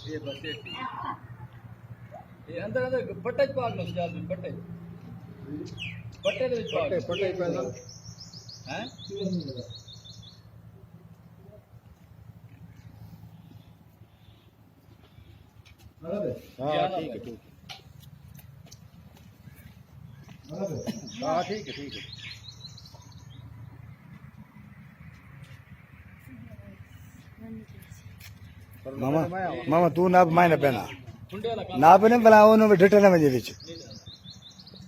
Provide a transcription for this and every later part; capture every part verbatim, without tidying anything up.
یہ بس یہ ٹھیک۔ یہ اندر، اندر بٹے چ پاک لو، جا بٹے۔ بٹے دے وچ پاک۔ بٹے، بٹے پیدا۔ ہیں؟ ہاں، ٹھیک ہے، ٹھیک ہے۔ ہاں، ٹھیک ہے، ٹھیک ہے۔ ماما، ماما، توں ناپ، میں نہ پینا۔ ناپ نے بلا، اونوں وی ڈٹے نہ ونجے وچ۔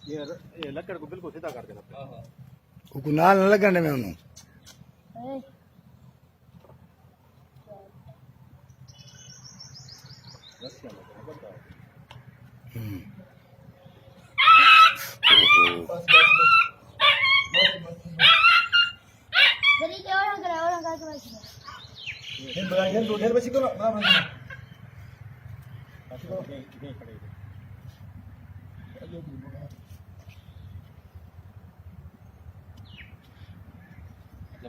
یہ، یہ لکڑ کو بالکل سیدھا کر دینا پڑے۔ اوکوں نال نہ لگن ݙیویں اونوں۔ ہوں۔ اچھا،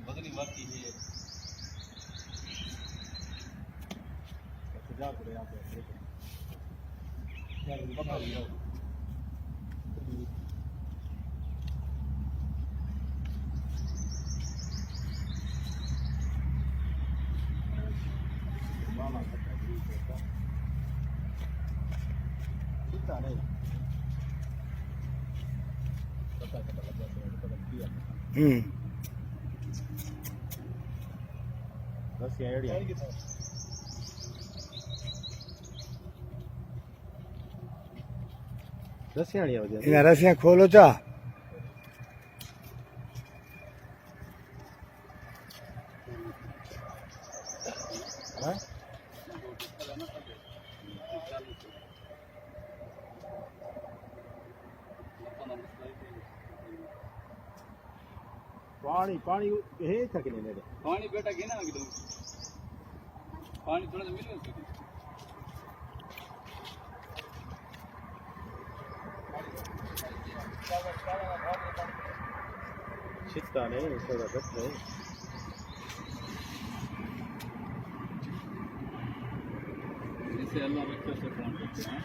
بدنی واقعی ہے۔ ہوں۔ رسیاں جیڑھیاں۔ رسیاں جیڑھیاں ہوندیاں۔ انہاں رسیاں کھولو چا۔ ہاں؟ پاݨی، پاݨی ہے اتھاں کنے نیڑے؟ پاݨی بیٹا گھن آ گھدوں۔ پاݨی تھوڑا جیہا مل ویسی۔ چھتا نہیں، تھوڑا گھٹ ہے۔ جسے اللہ رکھے اسے فون کرتے ہیں۔